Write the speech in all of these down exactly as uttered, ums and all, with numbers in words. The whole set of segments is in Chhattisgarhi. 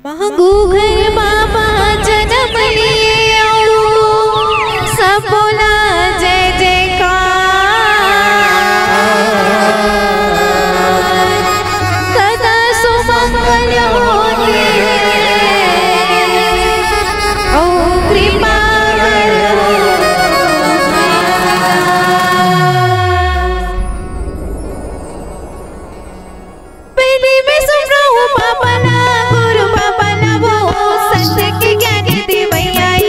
महगू घर बाबा जनम लिए अउ सब बोला जय जयकार। सदा सुमंगल होए अउ कृपा पहली में सुमरहूं बाबा ना, गुरु बाबा ना वो सत्य के ज्ञानी देवैया ए।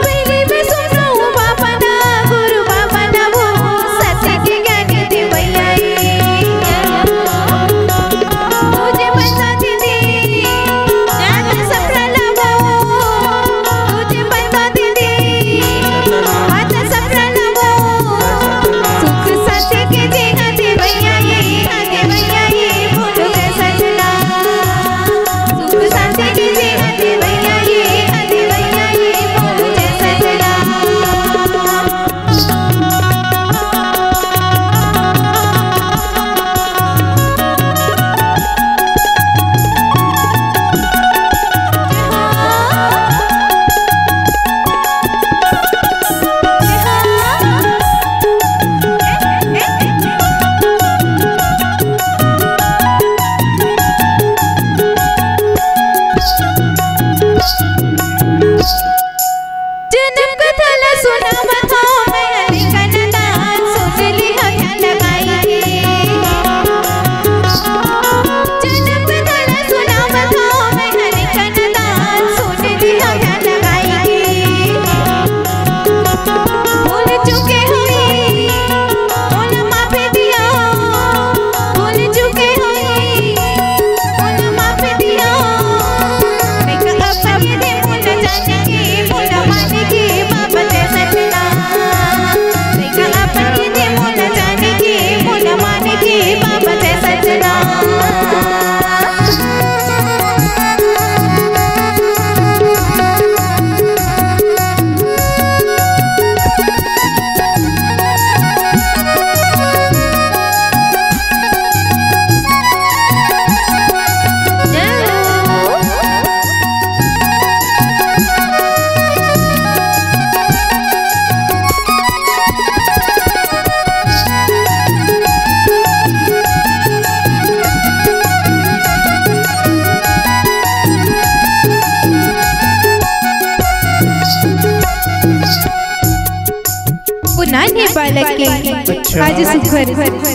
पहली में सुमरहूं बाबा ना, गुरु बाबा ना वो सत्य के ज्ञानी देवैया ए। मुझे पैसा दे दे, ज्ञान सपना ना वो, मुझे पैसा दे दे, ज्ञान सपना ना वो। सुख शांति के जीना दे भैया ए, दे भैया ए, बोलो जय सतनाम। सुख शांति के जीना दे भैया ए, दे भैया ए, बोलो जय सतनाम। जनम कथा ला सुनावत हौं मैं, अनेकन दान सुन लिहा ध्यान लगाई के। जनम कथा ला सुनावत हौं मैं, अनेकन दान सुन लिहा ध्यान लगाई के। भूल चुके होई, मोला माफ दिया, भूल चुके होई, मोला माफ दिया। लइका अपन के दे मोला जाने के, मोला माने के बाबा जय सतनाम। लइका अपन के दे मोला जाने के, मोला माने के बाबा जय सतनाम। ओ नान्हे बालक के अच्छा। आज सुघर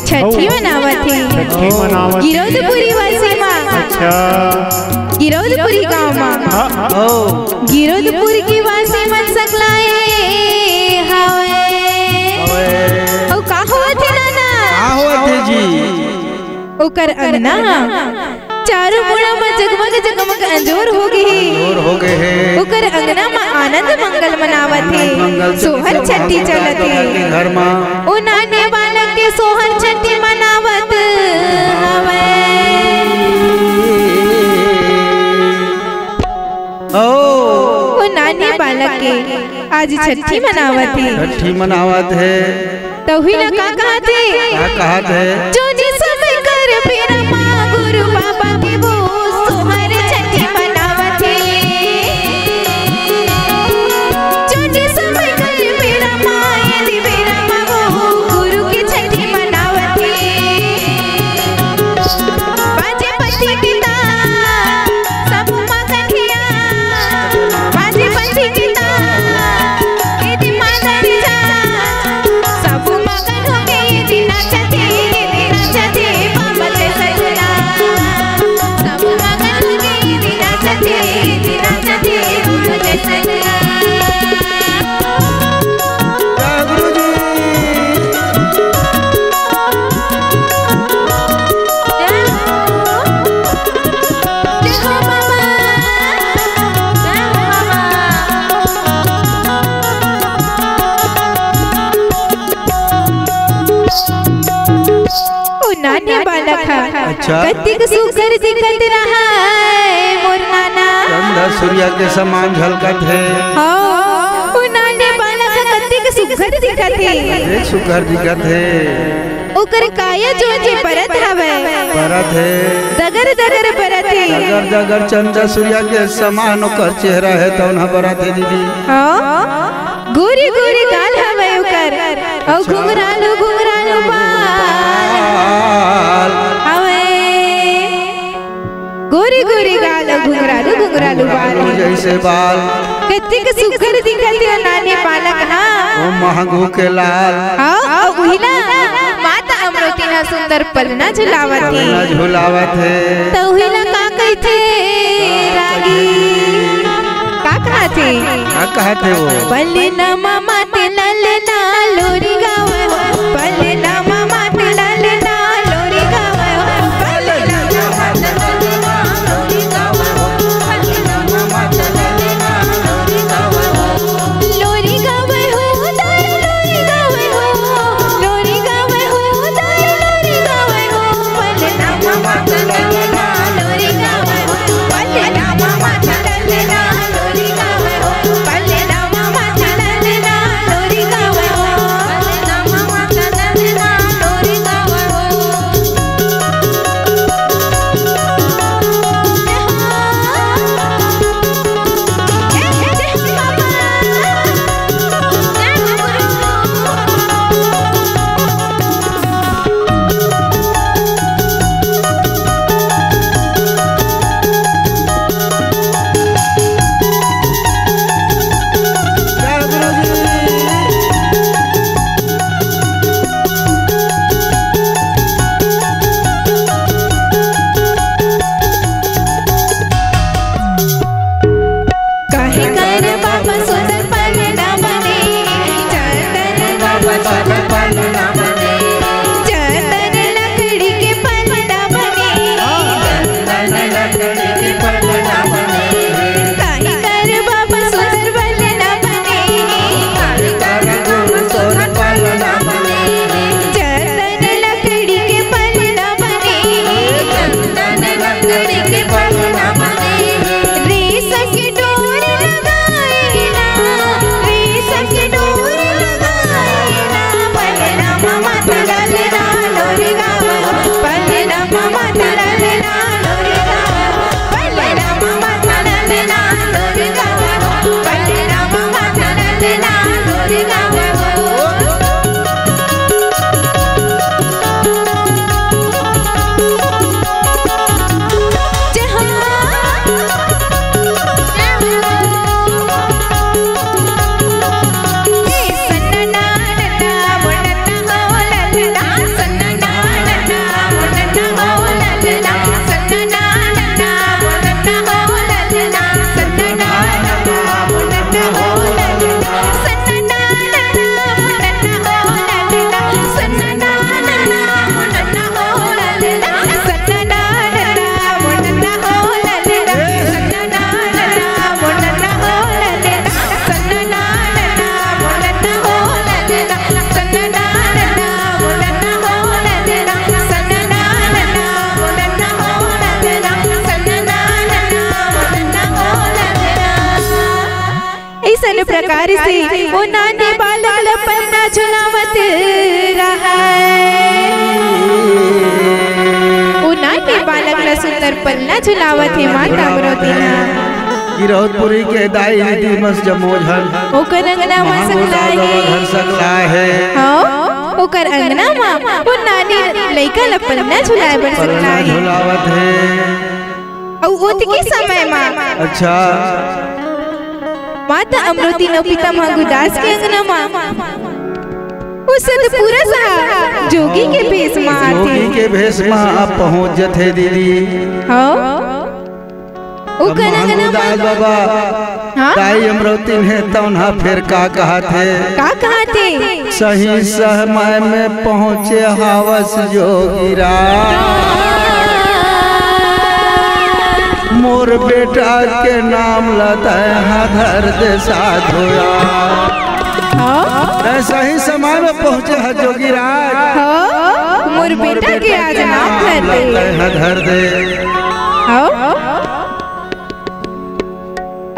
छठी अउ मनावत हे। छठी मनावत हे। गिरौदपुरी वासी मा। अच्छा। गिरौदपुरी गांव मा। हाँ, हाँ। ओ। गिरौदपुर के वासी मन सकलाए हवे। हवे। अउ का होवत हे नाना? का होवत हे जी? ओकर अंगना चारों मुड़ा म जगमग जगमग अंजोर हो गे हे। अंजोर हो गे हे। ओकर अंगना म आनंद मंगल मनावत हे। आनंद मंगल सोहर छठी चलत हे। घर म। ओ नान्हे बालक के सोहर छठी मनावत हवय। ओ। ओ नान्हे बालक के आज छठी मनावत हे। छठी मनावत हे। त उही ला का कहत हे? का कहत हे? जोनी समय कर बेरा मा गुरु बाबा के वो सोहर छठी मनावत हे। जोनी समय कर बेरा मा, यदि बेरा मा वो गुरु के छठी मनावत हे। बाजे पति पिता सब मगन हिया, बाजे पति पिता, ए दे मादर जा, सब मगन हो गे, ए दे नाचत हे, ए दे नाचत हे, बाबा के सजना। सब मगन हो गे, ए दे नाचत हे, ए दे नाचत हे, बाबा के सजना। जय गुरु जी। जय हो। जय हो बाबा। जय हो बाबा। ओ नान्हे बालक ह। अच्छा। कतिक सुघर दिखत रहय मोर नाना। चंदा सूर्या के समान झलकत हे। हाँ, ओ नान्हे बालक ह कतिक सुघर दिखत हे। देख सुघर दिखत हे। ओकर काया जो जे बरत हवय। बरत हे। दगर दगर बरत हे। दगर दगर चंदा सूर्या के समान ओकर चेहरा हे, तौन ह बरत हे दीदी। हाँ। गोरी गोरी गाल हवय ओकर, अउ अच्छा। घुंघरालू घुंघरालू बाल हवय। गोरी गोरी गाल अउ घुंघरालू घुंघरालू बाल। जैसे बाल। कतिक सुघर दिखत हे नानी बालक, हाँ। ओ महंगू के लाल। हाँ, अउ उहिला माता अमरोती ह सुंदर पलना झुलावत हे। पलना झुलावत हे। त उहिला का कहिथे रागी? का कहत हे? का कहत हे वो? पलना मा मात ललना लोरी गावय हो, पलना मा मात ललना लोरी गावय हो, पलना मा मात ललना लोरी गावय हो, पलना मा मात ललना लोरी गावय हो। लोरी गावय हो, दाई लोरी गावय हो, लोरी गावय हो, दाई लोरी गावय हो, पलना मा मात ललना लोरी गावय हो, पलना मा मात ललना लोरी गावय हो, पलना मा मात ललना लोरी गावय हो, पलना मा मात ललना लोरी गावय हो। काहे कर बाबा सुंदर पलना बने, चंदन बाबा सुंदर पलना बने, चंदन लकड़ी के पलना बने, चंदन लकड़ी के पलना बने। काहे कर बाबा सुंदर पलना बने, काहे कर बाबा सुंदर पलना बने, चंदन लकड़ी के पलना बने, चंदन लकड़ी के पलना बने। रेशम के डोर लगाए ना, रेशम के डोर लगाए ना, पलना मा मात ललना लोरी गावय हो, पलना मा मात ललना लोरी गावय हो, पलना मा मात ललना लोरी गावय हो, पलना मा मात ललना लोरी गावय हो। अइसन प्रकार से ओ नाने बालक ल पलना झुलावत रहय। ओ नाने बालक ल सुंदर पलना झुलावत हे माता अमरोती ह। गिरौदपुरी के दाई दीदी मस जम्मो झन। ओकर अंगना म सकला हे। घर सकला हे। हाँ, ओकर अंगना म ओ नाने लइका ल पलना झुलाए बर सकला हे। झुलावत हे। अउ ओतके समय म अच्छा। माता अमरोती नौ पितामह गुरदास के अंगना म ओ सतपुरुष ह जोगी के भेष म आथे। जोगी के भेष म आप पहुंच जथे दीदी। हाँ। ओकर अंगना म गुरदास बाबा हाँ? दाई अमरोती हे तौन ह फेर का कहत हे? का कहत हे? सही समय में पहुँचे हावस जोगिराज। मोर बेटा के नाम ल तैं ह धर दे साधुराज। हाँ? तैं सही समय में पहुँचे ह जोगिराज। हाँ? मोर बेटा के आज नाम धर दे। तैं ह धर दे। हाँ?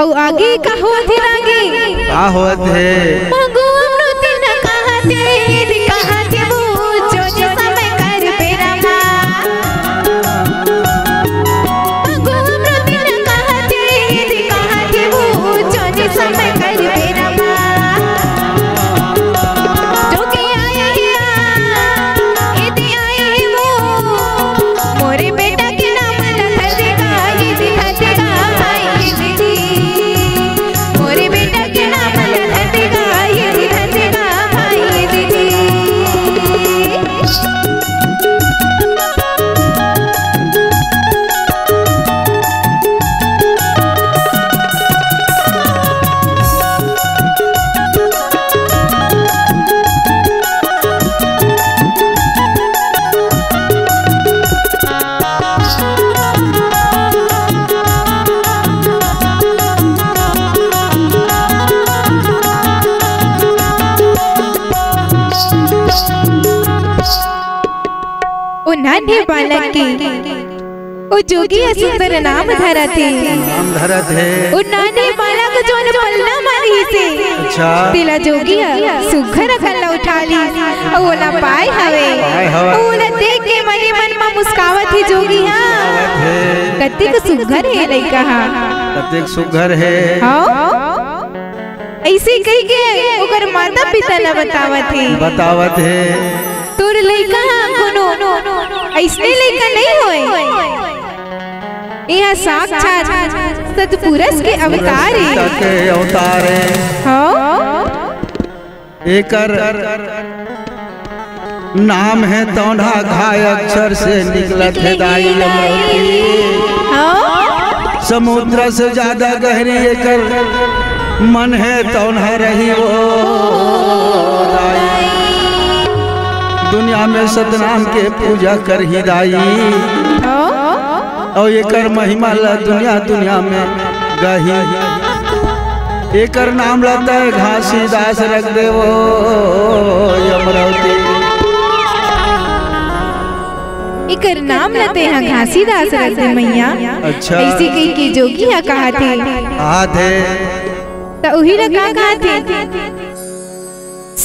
अउ आगे का होत हे रागी? का होत हे? मंगू अमरोती न कहत हे, कहत हे वो जो जो समय ओ नान्हे बालक के ओ जोगी ह सुंदर नाम धरत हे। नाम धरत हे। ओ नान्हे बालक जोन पलना म रिहिस हे, अच्छा। तेला जोगी ह सुघर अकन ला उठा लिस, अउ ओला पाय हवे। पाय हवे। अउ ओला देख के मने मन म मुस्कावत हे जोगी ह। मुस्कावत हे। कतेक सुघर हे लइका ह। कतेक सुघर हे। हव। अइसे कहिके ओकर माता पिता ला बतावत हे। बतावत हे। तोर लइका ह कोनो अइसने लइका नइ होय। एहा साक्षात सतपुरुष के अवतार हे। के अवतार हे। हव। एकर नाम हे तौना घाय अक्षर से निकलत हे दाई अमरौती। हव। समुद्र से ज्यादा गहरी एकर मन हे तौना रही ओ दाई। दुनिया में सतनाम के पूजा करही दाई। हव। अउ एकर महिमा ला दुनिया दुनिया में गाही। एकर नाम ला तैं घासीदास रख दे ओ अमरौती। एकर नाम ला तैं ह घासीदास रख दे मइया। अच्छा। अइसे कहिके जोगी ह कहत हे। कहत हे। त उही ला का कहत हे?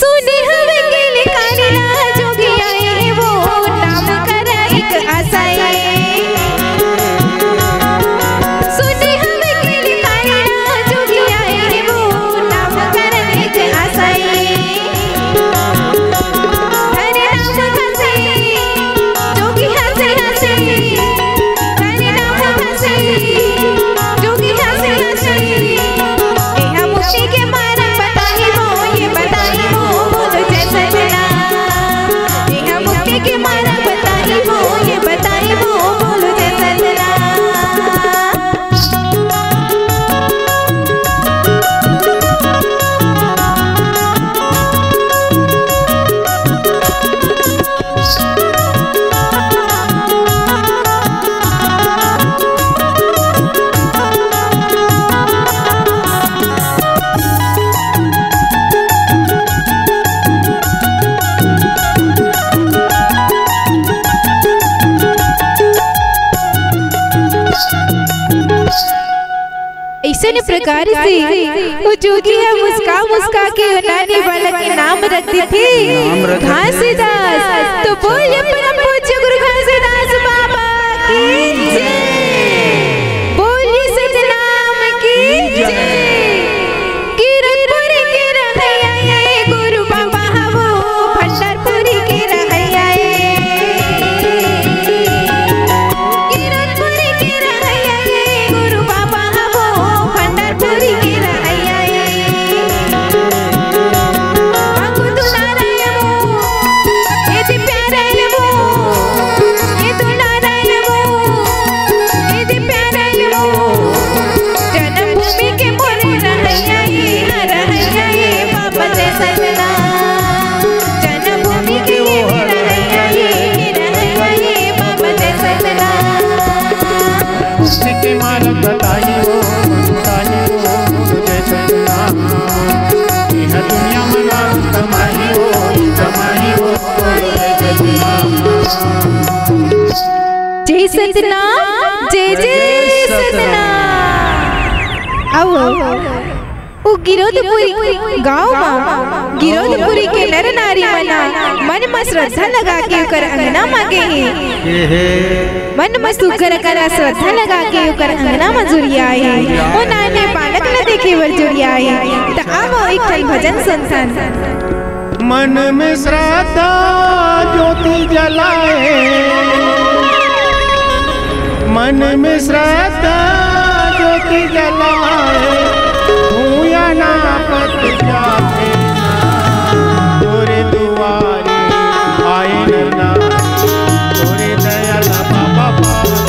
सुने हवे किलकारी ला जोगिया ए वो नाम कर एक आशा ए। सुने हवे किलकारी ला जोगिया ए वो नाम कर एक आशा ए। अरे नाम का से जोगी हंसे हंसे, अरे नाम का से जोगी हंसे हंसे। एहा मुक्ति के मारग बताही वो, ये बताही वो, बोलो जय सतनाम। एहा मुक्ति के मारग बताही वो, ये बताही वो, बोलो जय सतनाम। अइसने प्रकार से ओ जोगी ह मुस्का मुस्का के ओ नानी बालक के नाम रख देथे नाम रख देथे। घासीदास। तो बोलिए परम पूज्य गुरु घासीदास बाबा की जय। बोलिए सतनाम की जय। किरतपुर के रहइया ए गुरु बाबा हवो, भंडारपुर के रहइया ए। किरतपुर के रहइया ए गुरु बाबा हवो, भंडारपुर के रहइया ए। बाबू दुलारा ए वो, ए दे प्यारा ए वो, ए दुलारा ए वो, ए दे प्यारा ए वो। जन्मभूमि के मोरे रहइया ए, रहइया ए बाबा जय सतनाम। जन्मभूमि के मोरे रहइया ए, रहइया ए बाबा जय सतनाम। मुक्ति के मारग बताही वो, बताही वो, जय सतनाम। एह दुनिया में नाम कमाही वो, कमाही वो, जय सतनाम। जय सतनाम, जय जय जय सतनाम। आओ, ओ गिरौदपुरी गांव म गिरौदपुरी के नर नारी मन ह मन म श्रद्धा लगा के ओकर अंगना म गे हे। के हे। मन म सुघर अकन श्रद्धा लगा के ओकर अंगना म जुरिया हे। ओ नाने बालक ल देखे बर जुरिया हे। त आवो एक ठन भजन सुनथन। मन में श्रद्धा ज्योति जलाए, मन में श्रद्धा ज्योति जलाए, भूया ना पत जाते ना, तोरे दुआरे आए ना, तोरे दयाला बाबा पास।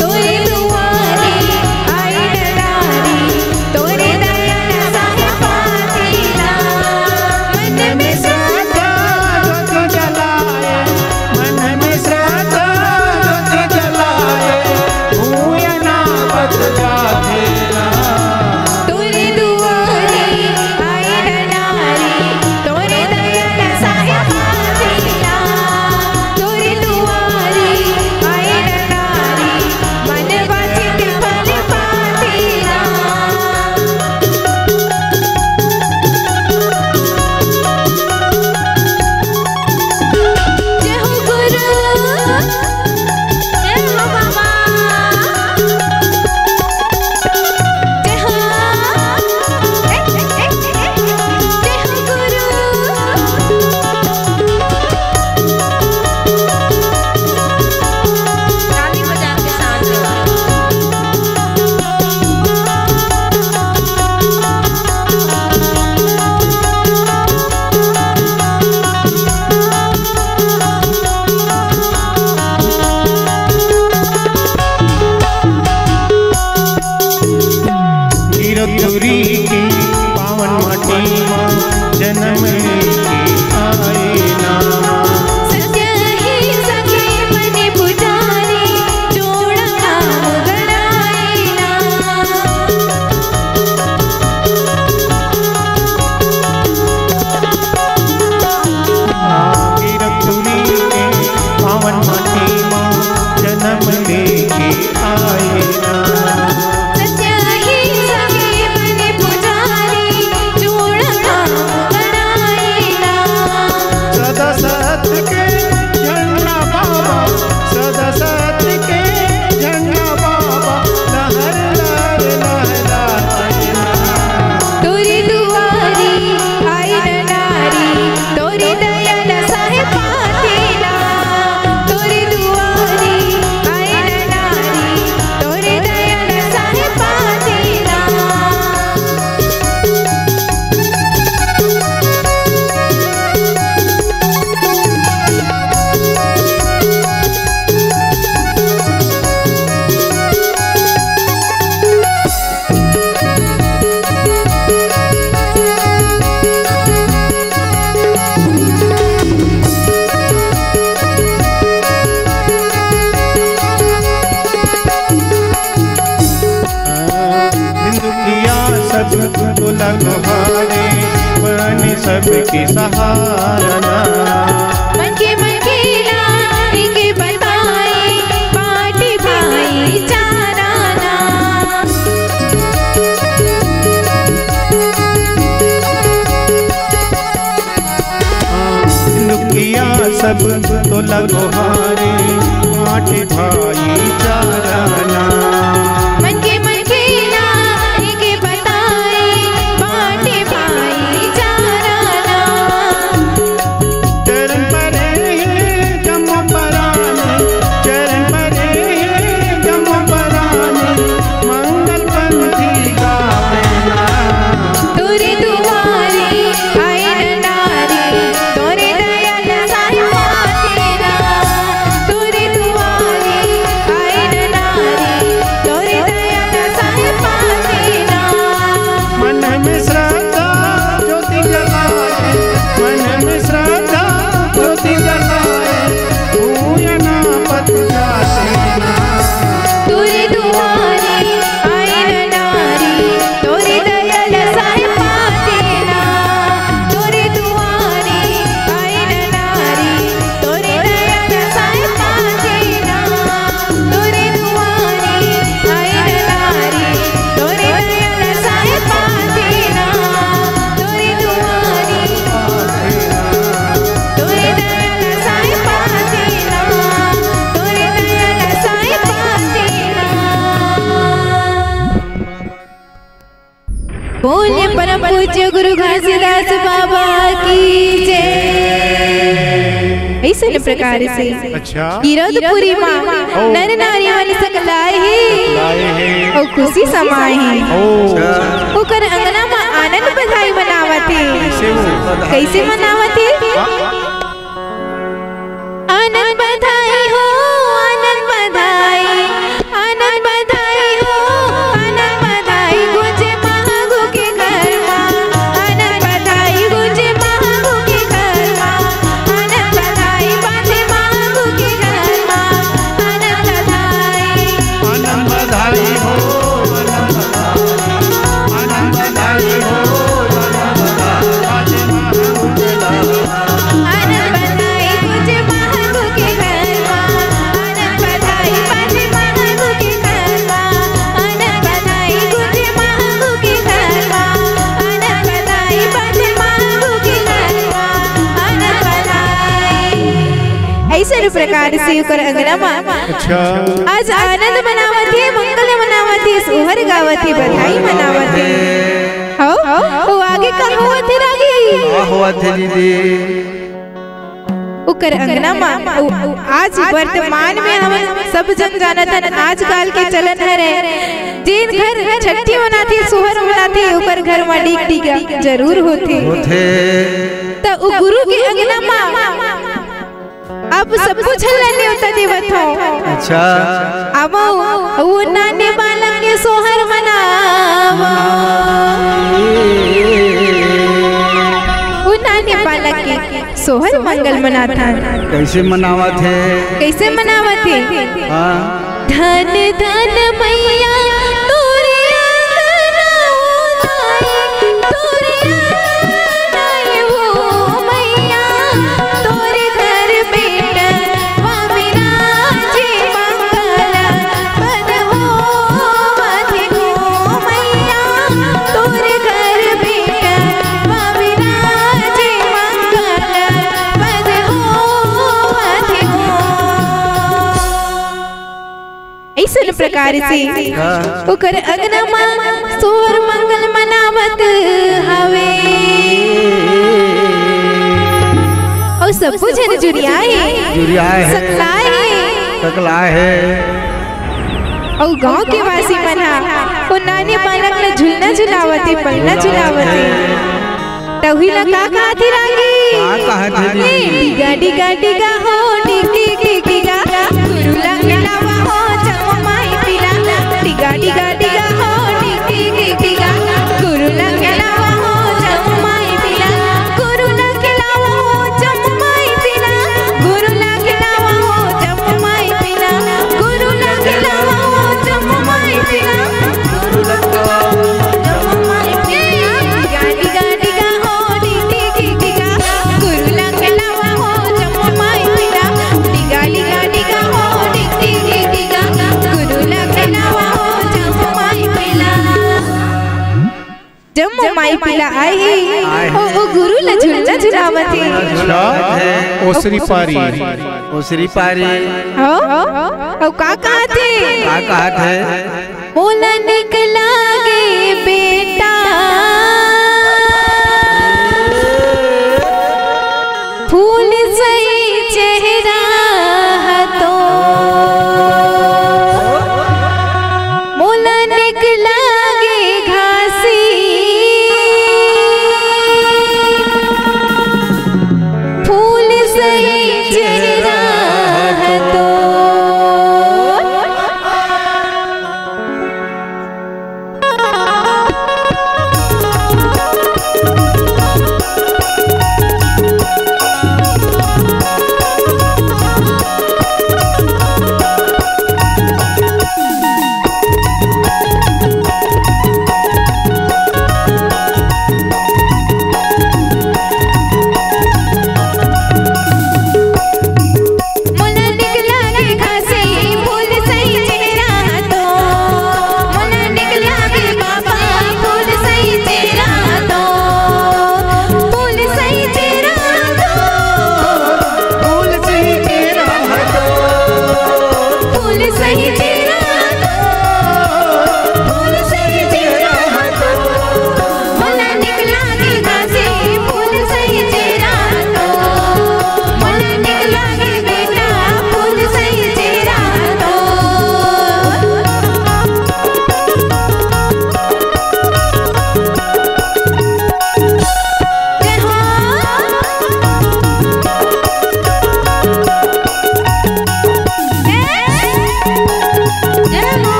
तोरे दुआरे आए नारी, तोरे दया न सहे पातीला। मन में श्रद्धा ज्योत जलाए, मन में श्रद्धा ज्योत जलाए, भूया ना पत जातीला। तोरे के सहारा ना। मन के मन के ला के बताई, बाटे भाईचारा ना। लुकिया सब तो लगोहारे, बाटे भाईचारा ना। मन के मन के ला के बताई, बाटे भाईचारा ना। चरण परे हे जम्मो परान, चरण परे हे जम्मो परान, मंगल पंथी गावे ना। तोरे दुआरे आए न नारी, तोरे दया ल साई पाथे ना। तोरे दुआरे आए न नारी, तोरे दया ल साई पाथे ना। मन में श्रद्धा ज्योति जगाए, मन में श्रद्धा ज्योति जगाए, भूया ना पत जाते ना। तोरे दुआरे आए न नारी, तोरे दया ल साई पाथे ना। तोरे दुआरे आए न नारी, तोरे दया ल साई पाथे ना। तोरे दुआरे आए न नारी, तोरे दया ल साई पाथे ना। तोरे दुआरे, तोरे दया ल साई पाथे ना। तोरे दया ल साई पाथे ना। बोलिए परम पूज्य गुरु घासीदास बाबा की जय। अइसन प्रकार से अच्छा। गिरौदपुरी माँ ओ। नर नारी मन सकलाए हे। सकलाए हे। अउ खुशी समाए हे। ओ। अच्छा। ओकर अंगना म आनंद बधाई मनावत हे। कैसे वो? कैसे मनावत हे? हाँ। आनंद बधाई हो, आनंद बधाई, आनंद बधाई हो, आनंद बधाई गूंजे महागु के घर मा। आनंद बधाई गूंजे महागु के घर मा। आनंद बधाई बाजे महागु के घर मा। आनंद बधाई। आनंद बधाई हो, आनंद बधाई हो, आनंद बधाई हो, आनंद बधाई। आनंद बधाई गूंजे महागु के घर मा। आनंद बधाई बाजे महागु के घर मा। आनंद बधाई गूंजे महागु के घर मा। आनंद बधाई बाजे महागु के घर मा। आनंद बधाई। अइसन प्रकार से ओकर अंगना मा अच्छा। आज आनंद मनावत हे, मंगल मनावत हे, सोहर गावत हे, बधाई मनावत हे। हो? हो? ओ आगे का होवत हे रागी? का होवत हे दीदी? ओकर अंगना मा, ओ, ओ, आज वर्तमान में हमन सब जन जानत हन, आजकल के चलन हरे, जेन घर छट्ठी मनाथे, सोहर मनाथे, ओकर घर मा डीग डीगा जरूर होथे। होथे। त ओ गुरु के अंगना मा अब सब कुछ ला नेवता देवत हो। अच्छा। अब वो नाने बालक के सोहर मनावा। वो नाने बालक के सोहर मंगल मनाथन। कैसे मनावत हे? कैसे मनावत हे? हाँ। धन धन मैया तोरे अंगना उधाई, तोरे अंगना उधाई वो मैया, तोरे घर बेटवा विराजे मंगल पद होवत हो मैया, तोरे घर बेटवा विराजे मंगल पद होवत हो। अइसन प्रकार से हाँ। ओकर अंगना मा सोहर मंगल मनावत हवे। अउ सबो झन जुरियाए हे। जुरियाए हे। सकलाए हे। सकलाए हे। अउ गांव के वासी मन हा ओ नाने बालक ला झुलना झुलावत हे, पलना झुलावत हे। त उही ला का कहत हे रागी? का कहत हे ए, दीदी? डिगा, डिगा, डिगा हो, डिग, डिग, डिग, डिगा। गुरु ला खिलावा हो, जम्मो माई पिला। डिगा, डिगा, डिगा हो, डिग, डिग, डिग, डिगा। गुरु ला खिलावा हो, जम्मो माई पिला। गुरु ला खिलावा हो, जम्मो माई पिला। गुरु ला खिलावा हो, जम्मो माई पिला। गुरु ला खिलावा हो, जम्मो माई पिला। गुरु ला खिलावा हो, जम्मो माई पिला। डिगा, डिगा, डिगा हो, डिग, डिग, डिग, माई ला आए हे, आए हे। ओ, ओ गुरु ला झुलना झुलावत हे। अच्छा, ओसरी पारी। ओसरी पारी। हो? अउ का कहत हे? का कहत हे? मोला निक लागे बेटा, फूल सही चेहरा ह तो। मोला निक लागे घासी, फूल सही चेहरा ह तो।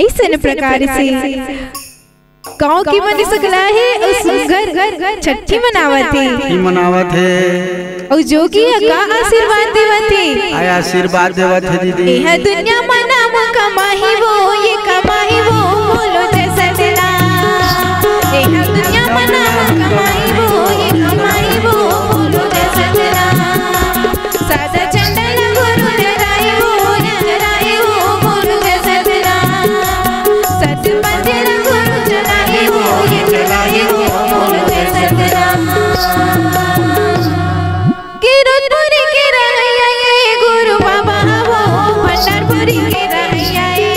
अइसन प्रकार से गांव के मन सकला हे अउ सुंदर छट्ठी मनावत हे। छट्ठी मनावत हे। अउ जोगी ह का आशीर्वाद देवत हे? आय आशीर्वाद देवत हे दीदी। एह दुनिया म नाम कमाही वो, ये कमाही वो, बोलो जय सतनाम। एह दुनिया म नाम कमाही वो, ये कमाही वो, बोलो जय सतनाम। सादा चंदा ल गुरु जगाए हो, जगाए हो, बोलो जय सतनाम। सत मंदिर ल गुरु जगाए हो, ये जगाए हो, बोलो जय सतनाम। गिरधपुरी के रहइया ये गुरु बाबा हो, पंढरपुरी के रहइया ये।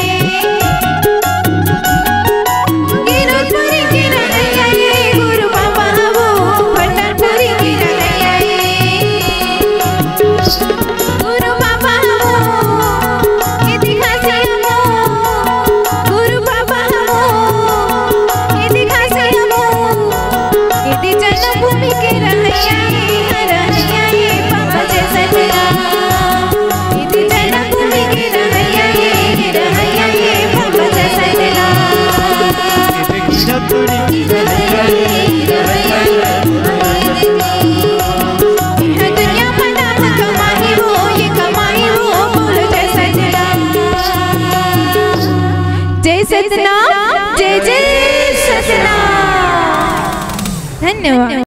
गिरधपुरी के रहइया ये गुरु बाबा हो, पंढरपुरी के रहइया ये। गुरु बाबा हो, इतिहास हमो। गुरु बाबा हो, इतिहास हमो। इति जन्मभूमि के रहइया, रहइया ये बाबा जय सतनाम। इति जन्मभूमि के रहइया ये, रहइया ये बाबा जय सतनाम। जय सतनाम, जय जय सतनाम। धन्यवाद।